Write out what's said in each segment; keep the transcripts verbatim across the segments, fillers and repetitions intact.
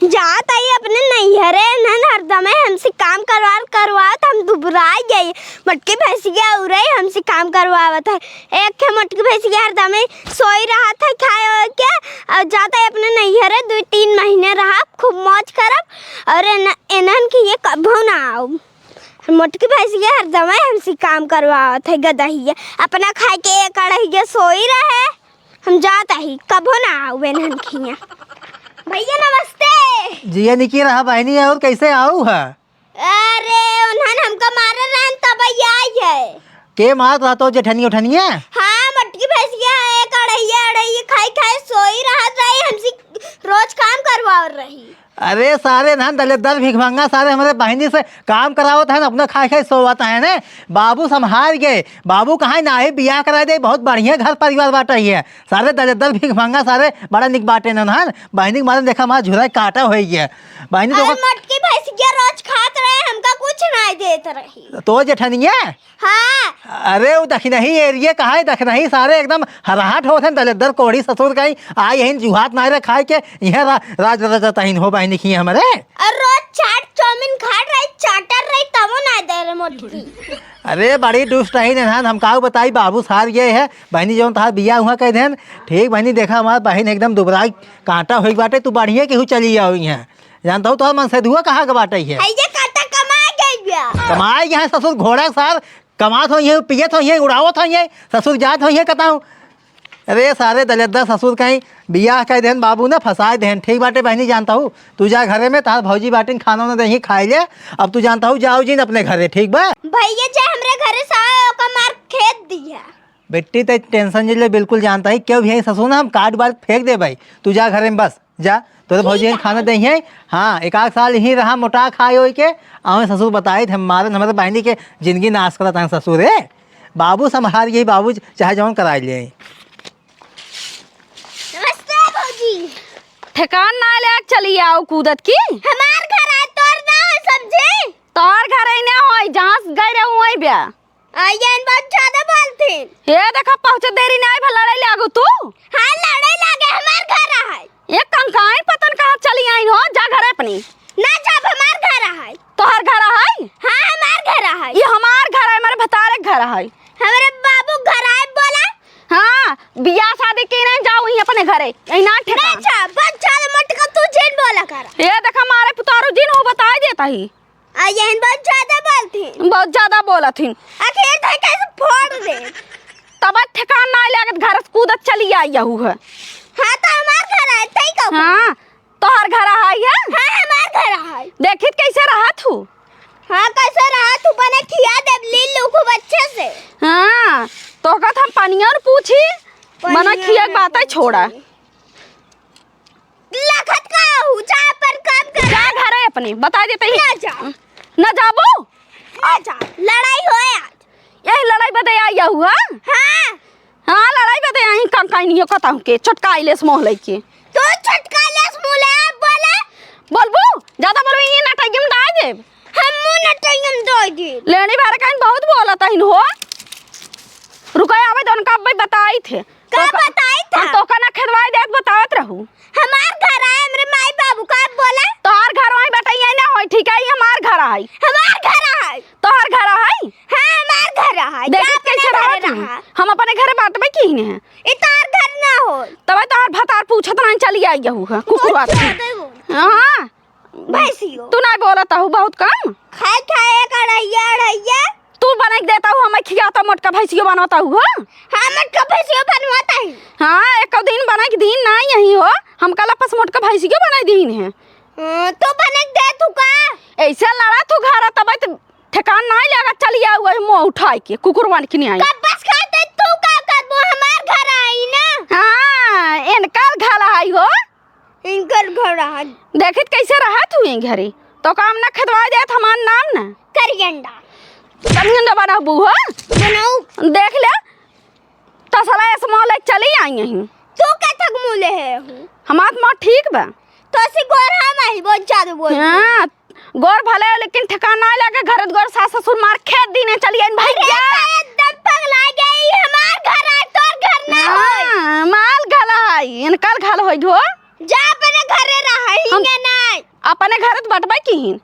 जात आई अपने नैहरे, नन हरदमे हमसे काम करवा करवावत हम दुबराई गई। मोटकी भैंसिया उरई हमसे काम करवावत है। एक ठे मोटकी भैंसिया हरदमे सोई रहत है खाए ओए के, और जात आई अपने नैहरे, दुई तीन महीने रहब, खूब मौज करब, और एन-, एनन के ये कभो ना आऊ। मोटकी भैंसिया हरदमे हमसे काम करवावत है गदहिया, अपना खाए के एक अढ़ैया सोई रहे। हम जात ही, कभो ना आवे ननखिया। भैया नमस्ते। जिया निकी रहा बहनी, और कैसे आऊ है? अरे, उन्हन हमका मारे रहन तब आई है। के मारत रहा तो जेठनिया उठनिया? हाँ, मोटकी भैंसिया एक अढ़ैया, अढ़ैया खाई खाई सोई रहत रही, हमसे रोज काम करवा रही। अरे सारे नन दलिद्दर भिखमंगा सारे हमरे बहिनी से काम करावत हैं, अपना खाए खाए सोवत हैं ने। बाबू संभार गए, बाबू कहाँ नाही बियाह कराए दे, बहुत बढ़िया घर परिवार बाटे ही है। सारे दलिद्दर भिखमंगा सारे बड़ा निक बाटे नन, बहिनी के मारे देखा हमार झुराई काटा होइ गया। बहिनी तो और मोटकी भैंसिया रोज खात रहे, हमका कुछ नाही देत रही। तो जेठनिया? हाँ। अरे, वो दखिनही एरिया कहाँ है? दखिनही सारे एकदम हराहट होत हैं, दलिद्दर कोढ़ी ससुर कहीं। आ यहीं जुहात नाय रे खाए के, इहे रा-, राज रजतहीन हो बहिनी खिए हमरे। और रोज चाट चाउमीन खात रही, चाटर रही, तबो ना दे रे मोटकी। अरे, बड़ी दुष्ट रही ने, हम काऊ बताई, बाबू सार गए है। बहिनी जौन तहार बिया हुआ कह देन, ठीक बहिनी, देखा हमार बहिन एकदम दुबराई कांटा होई बाटे, तू बढ़िया केहू चली आओ यहाँ। जानता हूँ तोहर मनसेधुआ कहाँ के बाटे है? है ये काटा कमाए गई बिया। कमाए यहाँ ससुर घोड़ा सार, कमात होइहैं, पियत होइहैं, उड़ावत होइहैं, ससुर जात होइहैं कतहूँ। अरे सारे दलिद्दर ससुर कहीं बियाह कइ देहन बाबू न फँसाइ देहन। ठीक बाटे बहिनी, जानत हऊ, तू जा घरे में, तहार भौजी बाटिन खाना न देही खाइ ले। अब तू जानत हऊ, जाउ जिन अपने घरे, ठीक बा? भैया जे हमरे घरे से आए, ओका मार खेद दिया। बेटी, ते tension जिन ले, बिल्कुल जानत ही, केहू भी है ससुर न, हम काट बार फेंक देबइ। तू जा घरे में बस। जा, तोरे भौजी ठीक है। खाना देइहैं। हाँ, एक आध साल यहीं रहा, मोटा खाए होई के, आवे ससुर बताइत, हम मारन, हमरे बहिनी के जिंदगी नाश करत हैं ससुर रे। बाबू संभार यही, बाबू चाहे जौन कराइ ले। नमस्ते भौजी। ठेकान ना ले, चली आओ कूदत की। हमार घर आए, तोर ना हो सब्जी। तोर घर ही ना होई, जहाँ से गए रहे वहीं बे। आ, ये बहुत ज्यादा बोलती। हे देखा, पहुँचे देरी नाहीं भा लड़ाई लागू तू। हाँ, लड़ाई लागे, हमार घर है। ये कंकाइन पतन कहाँ चली आइन हो, जा घरे अपनी। ना जाब, हमार घर है। तोहर घर है? हाँ, हमार घर है। ये हमार घर है, हमारे भतारे के घर है। हमरे बाबू घर है, बोला। हाँ, बियाह शादी की नहीं, जाओ वहीं अपने घरे, यहीं ना ठेकान। ना जाब, बहुत ज्यादा मटका तू जिन बोला कर। ये देखा, मारे पुतारू जिन हो, बताइ देत ही। आ, यहन बहुत ज्यादा बोलथिन। बहुत ज्यादा बोलथिन। आखिर धइ कैसे फोड़ दे। तब ठेकान नाहीं लागत, घर से कूदत चली आई यहू है। हाँ, तो हमार घर है, तई का? हाँ, तोहर घर है, है? हाँ, हमार घर है। देखित कैसे रहत हू? हाँ, कैसे रहत हू? बने खिया देब, लीलू खूब अच्छे से। हाँ, तोहका त हम पनिया न पूछी, बने पनिया खिया के न बातें पूछी। छोड़ा। लखत का हूँ, जा अपन काम कर। जा घरे अपने, बताइ देत ही। ना जा। ना जाबू? ना जा, लड़ाई होए आज। यही लड़ाई बदे आई हऊ, हाँ? हाँ। हाँ, लड़ाई बदे आई, कंकाइनियो कतहूँ के, छोटका अइलेस मोह लइके। तू छोटका अइलेस मोह ले, अब बोले? बोलबू? ज्यादा बोलबू, ये नटैया में डाल देब। हम मुँह नटैया में डाल देब। लेनी बारे कहीं बहुत बोलत हइन हो। रुको, आवे दो, उनका अब्बे बताइत है। का तोका, बताइत हम है? तोका ना खेदवाई देत बतावत रहू। हमार घर है, हमरे माई बाबू का बोला। तोहार घर वहीं बटैया ना होई, ठीक है, ये हमार घर है। हमार घर है। तोहार घर है? हाँ, हमार घर है। देखत जा अपने कैसे घरे रहत हूँ। रहा। हम अपने घरे बाटबे की नहीं है। ई तोहार घर ना हो। तब तोहार भतार पूछत ना चली आई यहू है, कुकुर बात। हाँ। भैंसियो। तू नाहीं बोलत हऊ बहुत कम। खाए खाए एक अढ़ैया, अढ़ैया। तू बनाइ के देत हऊ, हमें खियात हऊ, मोटका भैंसियो बनवत हऊ, हो? हाँ, मोटका भैंसियो बनवत हई। हाँ, एको दिन बनाइ के दीन नाहीं यही हो, हम कल आपस मोटका भैंसियो बनाइ दीन है। हाँ, तू बनाइ के देत हऊ का? ऐसे लड़ा तू घर, तब तो ठेकान नाहीं लगा, चली आऊ वही मुँह उठाइ के, कुकुर बन के नहीं आई। कब बस खाते तू का करबो, हमार घर आई ना। हाँ, इनकर घर आई हो। इनकर घर है। देखित कैसे रहत हू ई घरे? तो काम ना खेदवा देत हमार नाम ना। करियंडा। करियंडा बनबू हो? बनाऊ। देख ले। तसला ऐसे मोह ले चली आई यहीं। तू कथक मुँह ले है हूँ? हमार मोह ठीक बा। तो ऐसे गोर हम आई, बहुत ज्यादा बोल। हाँ, गोर भले हो, लेकिन ठेकान ना लगे। घर गोर सास ससुर मार खेद दीने चली आई भैया। अरे, तो एकदम पगला गई। हमार घर है, तोर घर ना होई। हाँ, माल घला है, इनकर घल होई हो। जा अपने घरे रहा, हम, हिंगे नाय। अपने घर त बटबै किहिन।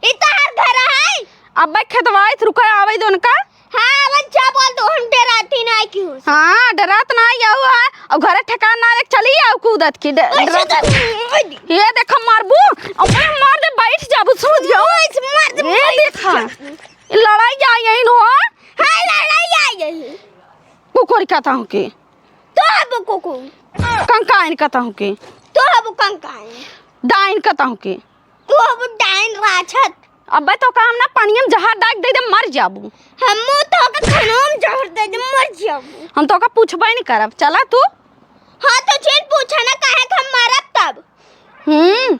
ई तहार घर है? अब्बै खेतवाइत रुकै आवै दो उनका। हाँ, अब जा बोल दो, हम डराती ना क्यों? हाँ, डरात ना आऊ है, और घरे ठेकान ना लेके चली आऊ कूदत की, ड-, ओए, डरात। सुन, ओए। ये देखा मारबू, अब्बै मार दे, बैठ जाबू, सूत जाओ। ओए, मार दे, ये बैठ देखा, जा। ये लड़ाई आई यही नो। हाँ, लड़ाई आई यही। कुकुर कहता हूँ के। तो अब कुकुर। कंकाइन कहता हूँ के। तो अब कंकाइन। डाइन कहता हूँ के। तू अब डाइन राछत। अब्बै तोका हम ना पनिया में जहर डाल दे दे, मर जाबू। हमू तोका खनवा में जहर दे दे, मर जाबू। हम तोका पूछबै नहीं करब, चला तू। हाँ तो चल पूछा ना, काहे कि हम मरब तब। हम्म,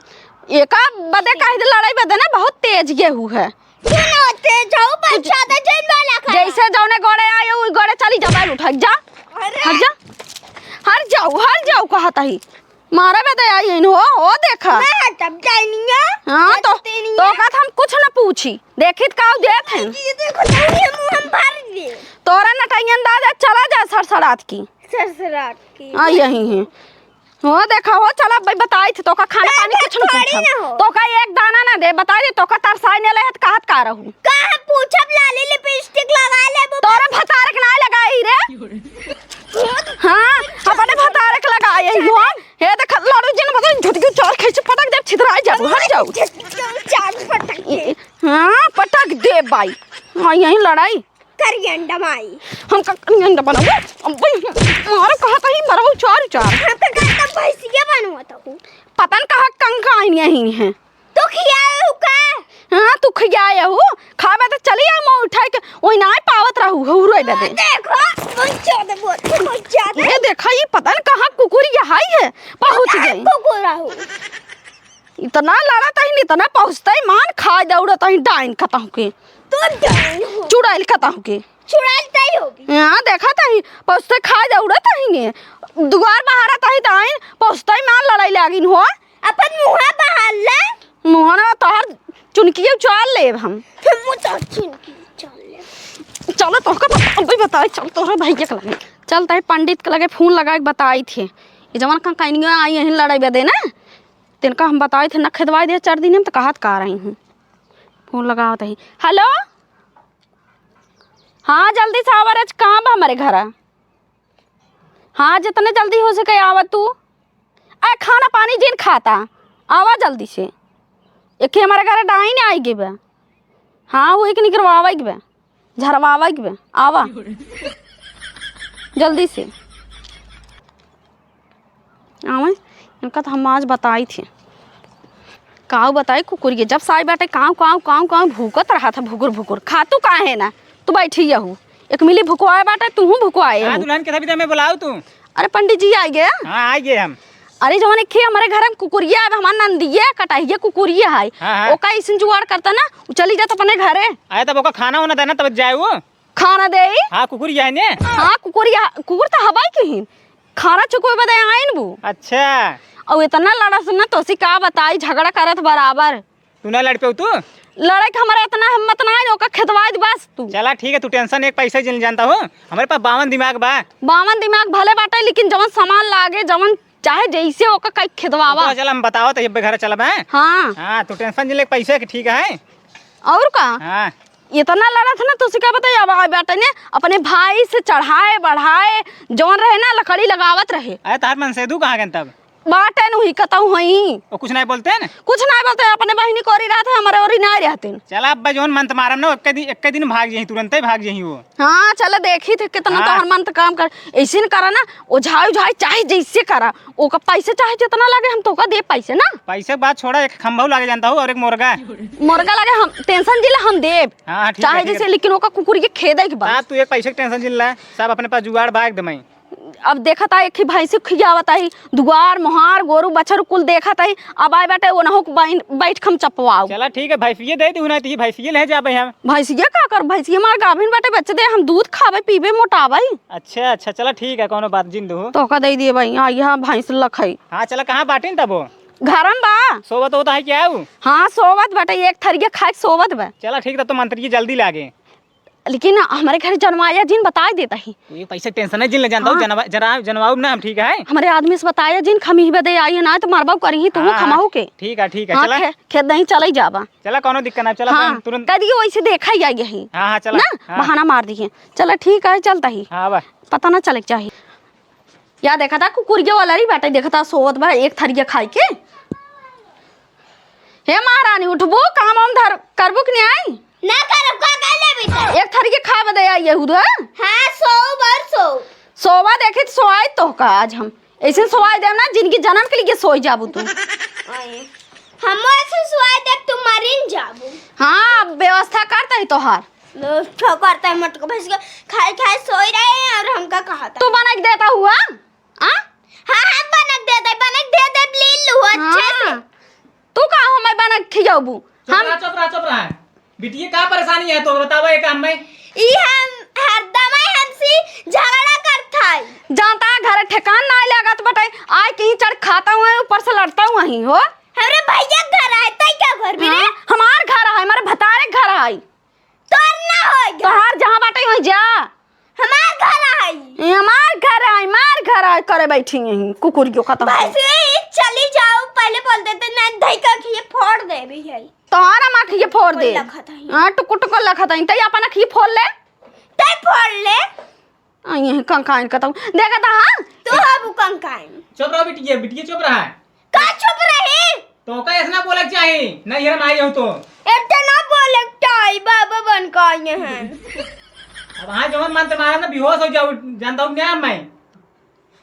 एका बदे कह दे, लड़ाई बदे ना बहुत तेज गेहूँ है। क्यों ना तेज हो, बच्चा तो चल वाला खा। जैसे जौने गोड़े आए, उ गोड़े चली जा, बैल उठा जा। अरे। हट जा। हट जाओ, हट जाओ, कहत ही। मारा बे दया यही हो, हो देखा। मैं हटब जानिया। हाँ, तो, हटते नहीं तो है। का हम कुछ न पूछी। देखित काऊ देत हैं। ये देखो, तो ये मुंह हम भर दे। तोरा नटैया अंदाज है, चला जा सड़सड़ात की। सड़सड़ात की। आ, यही है। हो देखा हो, चला भाई बताई थे, तोका खाना पानी कुछ न पूछब। तोका एक दाना ना दे, बताई दे, तोका तरसाई ने ले है, तो कहत का रहू। का हम पूछब, लाली लिपस्टिक लगा लेबू। तोरे भतारे के नाई लगाई रे। हाँ, अपने भतारे के लगाई है वो। हे देख, लड़ू जिन बदन झुटकी चार खींच पटक देब, छितराई जाबू, हट जाओ। चार पटक दे। हाँ, पटक दे बाई। हाँ, यही लड़ाई। करियन डमाई। हम का करियन डमाई? अब भाई, मारो कहा कहीं मरबू चार चार। हम तो कहता भैंसिया बनवा तो। पता न कहाँ कंकाइन यही है। तू खियाए हु का? हाँ, तू खियाए हु। खाबे तो चली आ, मुँह उठाए के, ओई नाई पावत रहू, हुरो बदे। देखो, मुँह चोद बोल, मुँह चोद। ये देखा, ये पता न कहाँ कुकुर यहाँ है, पहुँच गई। कुकुर रहू। इतना लड़त ही, इतना पहुँचते ही, मान खा दौड़त ही, डाइन कहता हूँ के। तू डाइन हो। चुड़ैल कहता हूँ के। चुड़ैल तई होगी। हाँ, देखत ही, पहुँचते खा दौड़त ही ने। दुआर बहारत ही, डाइन, पहुँचते ही, मान लड़ाई लागिन हो। अपन मुँहा बहार ले। मुँहा ना तोहर चुनकिया उचार लेब हम। फिर मुँह तो चुनकी उचार लेब। चलो तोहका तो अबे बताई, चल तोहरे भैया के लगे। चल तही पंडित के लगे फोन लगाए के बताई थे। ये जवन कंकाइनिया आई यहीं लड़ाई बदे ना। तिनका हम बताई थे न खेदवाई दे चार दिन में तो कहत का रही हूँ। फोन लगावत ही। हेलो। हाँ, जल्दी से आवा रे, काम बा हमरे घरा। हाँ, जितने जल्दी हो सके आवा तू। अरे खाना पानी जिन खाता, आवा जल्दी से। एक ही हमारे घर डाइन आई गई बा। हाँ, वो एक निकरवावा के बा, झरवावा के बा, आवा जल्दी से। आवा, इनका तो हम आज बताई थे। काऊ बताई कुकुरिया, जब साई बाटे काऊ, काऊ, काऊ, काऊ भूकत रहा था, भुकुर, भुकुर। खा तू काहे ना? तू बैठी यहू। एक मिली भुकवाए बाटे, तू हूँ भुकवाए हाँ, यहू। दुल्हन के सभी में बुलाओ तू। अरे पंडित जी आ गए? हाँ, आ गए हम। अरे जवन एक ही हमारे घर में कुकुरिया है, हमार नंदिया कटाइया कुकुरिया है। हाँ, हाँ। ओका ऐसन जुगाड़ करता ना, उ चली जात अपने घरे। अरे तब ओका खाना वाना देना तब जाए वो। खाना देई? हाँ, कुकुर यही ने? हाँ, कुकुर यह, कुकुर तो हवाई के ही। खाना चुकोए बदे आइन बू। अच्छा। और इतना लड़स ना, तोसी का बताई, झगड़ा करत बराबर। तू ना लड़ पेऊ तू? लड़े के हमारा इतना हिम्मत ना है, ओका खेदवाई दे बस तू। चला ठीक है, तू tension एक पैसे जिन जानता हो, हमारे पास बावन दिमाग बा। बावन दिमाग भले बाटे, लेकिन जवन सामान लागे, जवन चाहे जैसे ओका कई खेदवावा। ओकरा चल हम बताओ तो ये घर चलब है। हाँ। हाँ, तू tension जिन ले पैसे के, ठीक है। और का? हाँ। इतना लड़त है ना, तुसी का बताई, अब आए बाटे ने, अपने भाई से चढ़ाए बढ़ाए, जौन रहे ना, लकड़ी लगावत रहे। अरे, तार मनसेदू कहाँ गए तब? बाटे नु ही कतऊ हई। वो कुछ नहीं बोलते हैं? कुछ नहीं बोलते, अपने बहिनी कोरी रहत है, हमारे ओरी नहीं रहते। चला, अब जौन मंत मारम ना, एक दिन, एक दिन भाग जाही, तुरंते भाग जाही वो। हाँ, चला देखी थे कितना हाँ। तोहर मंत काम कर, ऐसे न करा ना, ओझाई, ओझाई, चाहे जैसे करा, ओका पैसे चाहे जितना लगे, हम तोका दे पैसे ना। पैसे के बात छोड़ा, एक खंभा लागे जानता हो और एक मुर्गा। मुर्गा लगे हम tension जिला हम देब। हाँ, हाँ, ठीक है, चाहे ठीक है। जैसे, लेकिन ओका कुकुर के खेदे के बाद। साहब, तू एक पैसे के tension जिन ला, सब अपने पास जुगाड़ बा एकदम ही। अब देखत आई, एक ही भैंसी खियावत आई, दुआर, मोहार, गोरू, बछर कुल देखत आई। अब आए बाटे, ओनहु के बैठ, बैठ खम चपवाओ। चला, ठीक है, भैंसिये दे दू ना, तो ये भैंसिये ले जाबे हम। भैंसिये का कर, भैंसिये हमार गाभिन बाटे, बच्चे दे, हम दूध खाबे, पीबे, मोटाबे। अच्छा, अच्छा, चला, ठीक है, कोनो बात, जिन दो। तो का दे दिए भाई, हाँ, यहाँ भैंस लखई। हाँ, चला, कहाँ बाटिन तब वो? घर में बा। सोवत होता है क्या वो? हाँ, सोवत बाटे, एक थरिया खाए के सोवत बा। चला, ठीक, तब तो मंत्री जल्दी लागे। लेकिन हमरे घर जनवाया जिन, बताइ देत ही। तू ये पैसे tension है जिन ले जानता हूँ, हाँ। जनवा-, जना-, जनवाउब ना हम, ठीक है? हमरे आदमी से बताया जिन, खमीही बदे आई है ना, तो मरबा करी ही, तू हाँ, खमाऊ के। ठीक है, ठीक है, हाँ, चला। खे-, खेत नहीं चले जाबा। चला, कौनो दिक्कत ना, चला, हाँ, तुरंत, तुरंत। कह दिए वैसे देखा ही आई यही। हाँ, हाँ, चला। ना, हाँ। बहाना मार दिए। चला, ठीक है, चलता ही। हाँ, बस। पता ना चले के चाही। या देखा था, कुकुरिया वाला रही बाटे, देखा था, सोवत बा एक थरिया खाई के। हे महारानी, उठबू, काम वाम धर, करबू कि नहीं आई? ना करब, का कर लेबी त? एक थरिया खाए बदे आई यहू, हाँ? हाँ, सो बर सो। सोवा देखी त सोआई तोहका आज हम। ऐसे सोआई देब ना, जिनकी जन्म के लिए सोई जाबू तू। आए। हमो ऐसे सोआई देब, तू मरिन जाबू। हाँ, अब व्यवस्था करता ही तोहार। व्यवस्था करता है, मटका भैंस के खाए खाए सोई रहे हैं और हमका कहा था। तू बना के देता हुआ? आ? हाँ, हम बना के दे दे, बना के दे दे, ले लू अच्छे से। हाँ। तू का हमें बना के खियाबू? चुप हम रहा, चुप रहा, चुप रहा। बिटिया, का परेशानी है तो बतावा एक हम में। ई हम हरदम ही हमसे झगड़ा करत है। जानता है, घर ठेकान ना लागत बटे, आए कहीं चढ़ खाता हुआ है, ऊपर से लड़ता हुआ ही हो। हमरे भैया के घर है, तई का घर भी रे? हाँ, हमार घर है, हमारे भतारे के घर है। तोर ना होई घर। तोहार जहाँ बाटे वहीं जा। हमार घर आई। ए, हमार घर आई, हमार घर आई, करे बैठी यहीं, कुकुरियो खत्म। बस ये चली जाओ, पहले बोल देते, नहीं धई का खिए फोड़ देबी है। तोहार हम आँखिए फोड़ दे। लखत है। हाँ, टुकुर टुकुर लखत है, तई अपन आँखिए फोड़ ले। तई फोड़ ले। आ, यहीं कंकाइन खत्म। देखा था, हाँ? तू हबू कंकाइन। चुप रहो बिटिया, बिटिया चुप रहा। का चुप रही? तो का ऐसना बोले के चाही? नहीं, हम आई हूँ तो। इतना बोले के चाही, बाबा बन के आए हैं। अब हाँ, जवन मन ते मारा ना, बेहोश हो जाओ, जानता हूँ क्या मैं?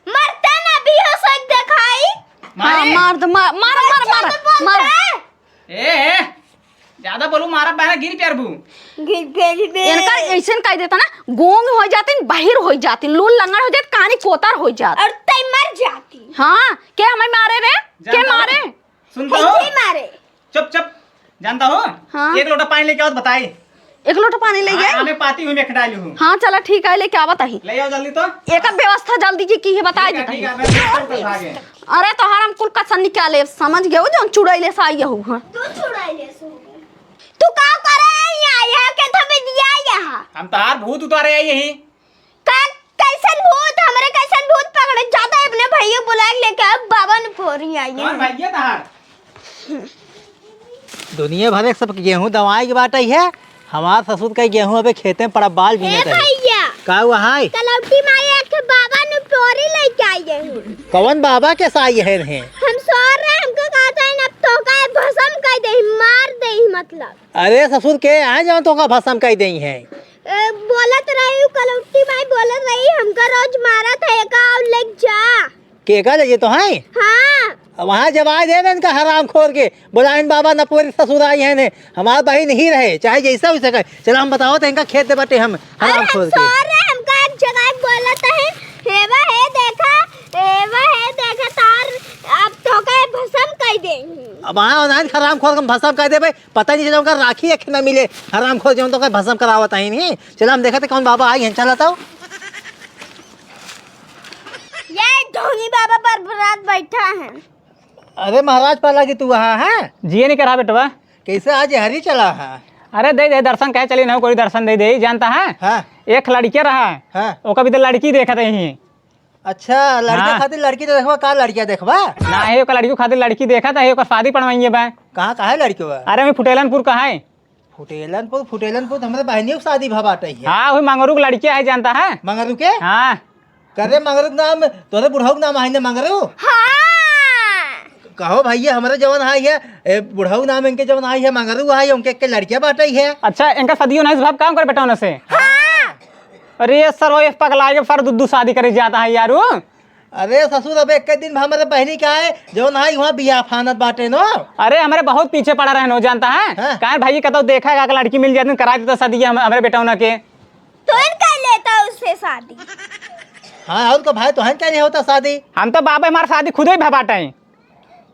मरता ना, बेहोश हो के देखाई। हाँ, मारे। मार दो, मार, मार, मार, बच्चा मार, तो बोलता मार। है। ए, ए, ज्यादा बोलू, मारा बहना गिर प्यार बू। गिर प्यार बे। इनका ऐसन कह देता ना, गूंग हो जाती, बहिर हो जाती, लूल लंगड़ हो जाती, कानी कोतर हो जाती। और तई मर जाती। हाँ, के हमें मारे रे? के जानता हूँ। मारे? सुनता हो? कैसे मारे? चुप, चुप। जानता हो? हाँ। एक लोटा पानी लेके आओ तो बताई। एक लोटा पानी ले हाँ, गए? आने पाती हुई मैं खटाई हूँ। हाँ, चला ठीक है, लेके आवत ही। ले आओ जल्दी तो। एक व्यवस्था जल्दी की, की है, बताई ठीक है, देता ठीक ही। है, मैं बिस्तर पे भागे। अरे तोहार हम कुल कसन निकाले, समझ गए हो, जौन चुड़ैले से आई हूँ, हाँ। तू चुड़ैले से हो गई। तू का करे यहाँ? यहाँ के तो बिटिया यहाँ। हम तोहार भूत उतारे आई यही। का, कैसन भूत? हमरे कैसन भूत पकड़े? जाता है अपने भैया बुला के लेके आओ, बाबा ने पोरी आई है। कौन भैया तहार? दुनिया भर एक सब गेहूं दवाई के बाटे है। हमार ससुर का गेहूं अबे खेते में पड़ा, बाल हे बीनत है। भैया। का हुआ है? कलौटी माई एक ठे बाबा ने पोरी लेके आई है। कौन बाबा के साई है रे? हम सो रहे, हमको कहा था ना, तो का भसम कर दे, मार दे, मतलब। अरे ससुर के आए जवन तोका भसम कइ देई हैं। ए, बोलत रही उ कलौटी माई बोलत रही, हमका रोज मारत है, एका और ले जा। के का ले जे तो हैं? हाँ। अब वहाँ जवाब दे दे इनका हरामखोर के, बोला इन बाबा न पूरी ससुर आई हैं ने, हमार बहिन ही रहे, चाहे जैसा हो सके। चला हम बताओ तो इनका खेत दे बाटे हम अरे हम हरामखोर के। सो रहे, हमका एक जगह बोलत है, हेवा है देखा, हेवा है देखा तार, अब तोका भसम कइ देई। अब हाँ, नाहीं हरामखोर के हम भसम कइ देबे, पता नहीं चला उनका राखी एक ना मिले, हरामखोर जौन तोका भसम करावत है नहीं। चला हम देखत है कौन बाबा आई हैं, चला तो। ये ढोंगी बाबा बरबरात बैठा है। अरे महाराज पाला की तू वहाँ है? जिए नहीं करा बेटवा। कैसे आज हरी चला है? अरे दे दे दर्शन कहे चली ना, कोई दर्शन दे दे, जानता है? हाँ। एक लड़के रहा है, हाँ। ओका भी तो लड़की देखत ही। अच्छा, लड़के हाँ। खातिर लड़की तो देखबा, का लड़किया देखबा? ना है, ओकर लड़की खातिर लड़की देखत है, ओकर शादी पड़वाइए बा। कहाँ का है लड़की बा? अरे, मैं फुटेलनपुर का है। फुटेलनपुर, फुटेलनपुर तो हमरे बहनियों की शादी भा बाटे है। हाँ, वही मंगरू के लड़किया है, जानता है? मंगरू के? हाँ। करे मंगरू के नाम, तोरे बुढ़ऊ के नाम है ना मंगरू? हाँ। कहो भैया, हमरे जवन है ये, ए, बुढ़ऊ नाम इनके जवन है ये मंगरू है, उनके के लड़किया बाटे है। अच्छा, इनका शादियों नहीं, सब काम कर बेटा उनसे? हाँ। अरे सर, वो ये पगला के सर दू, दू शादी करे जाता है यारू। अरे ससुर, अब एक दिन हमरे बहनी का है, जौन आई वहाँ बियाह फानत बाटे नो। अरे हमरे बहुत पीछे पड़ा रहनो, जानता है? हाँ। काहे भाई, कतौ देखा है, लड़की मिल जाती, करा देता शादी हम, हमरे बेटा उन्हें के। तो इन कर लेता उससे शादी। हाँ, और तो भाई तो हम क्या नहीं होता शादी। हम तो बाबा हमार शादी खुद ही भबाटे हैं।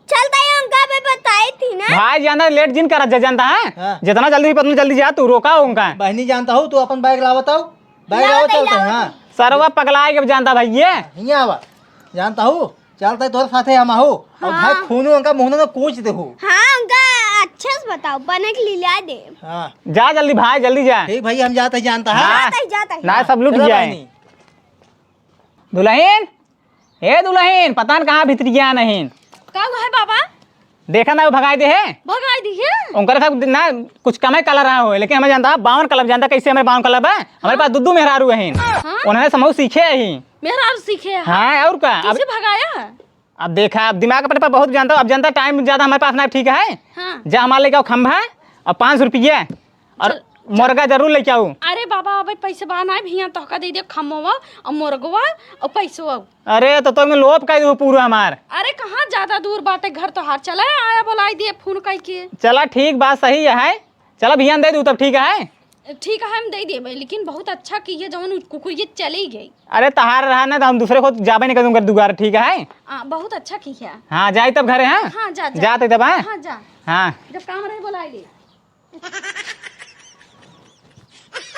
चलता है उनका भी बताई थी ना। भाई जानता है, लेट जिन करा जा, जानता है? हाँ। जितना जल्दी हो, उतना जल्दी जा, तू रोका उनका। बहनी जानता हो, तू अपन बैग लावत आओ। बैग लाओ, लाओ, चलते हैं, लाओ। हाँ। सरवा पगला के जानता भैया। हियाँ आवा। जानता हूँ, चलता है तोरे साथे हम आहू। और हाँ। भाई खूनो उनका मुँह में कूच दे हो। हाँ, उनका अच्छे से बताओ, बने के लिए ला दे। हाँ। जा जल्दी भाई, जल्दी जा। ठीक भैया, हम जाते ही जानता है। हाँ। जाता ही, जाता ही। ना सब लूट चलो जाए। बहनी। दुलहिन, ए दुलहिन, पता न कहाँ भितरी गया नहीं। का हुआ है बाबा? देखा ना, वो भगाई दे है। भगाई दी है? उनकर सब ना कुछ कमे कलर रहा हो, लेकिन हमें जानता है बावन कलर, जानता कैसे हमारे बावन कलर बा? हमारे हाँ। पास दो दो मेहरारू हैं। हाँ? उन्होंने समूह सीखे ही। मेहरारू सीखे हैं? हाँ, और का? अब कैसे भगाया? अब देखा, अब दिमाग अपने पर बहुत जानता हूँ, अब जानता टाइम ज्यादा हमारे पास ना ठीक है। हाँ। जा हमारे लेके आओ खंभा और पाँच सौ रुपये और चल, चल। मुर्गा जरूर लेके आओ। अरे बाबा, अबे पैसे बा ना भैया, तोहका दे दे खम्मवा और मुर्गवा और पैसवा। अरे तो तुम लोभ कर दो पूरा हमार। अरे कहाँ ज्यादा दूर बाटे घर तोहार, चला आया बोलाई दिए फोन करके। चला ठीक बात सही है, चला भैया दे दू तब ठीक है। ठीक है, हम दे देबे, लेकिन बहुत अच्छा की है जवन उ कुकुर ये चली गई। अरे तहार रहा ना तो हम दूसरे को जाबे नहीं करूँगा दुआर, ठीक है। आ, बहुत अच्छा की है। हाँ जाई तब घरे, हाँ। हाँ, जा, जा। जाते तब, हाँ। हाँ, जा। हाँ। जब काम रहे बोलाई ले।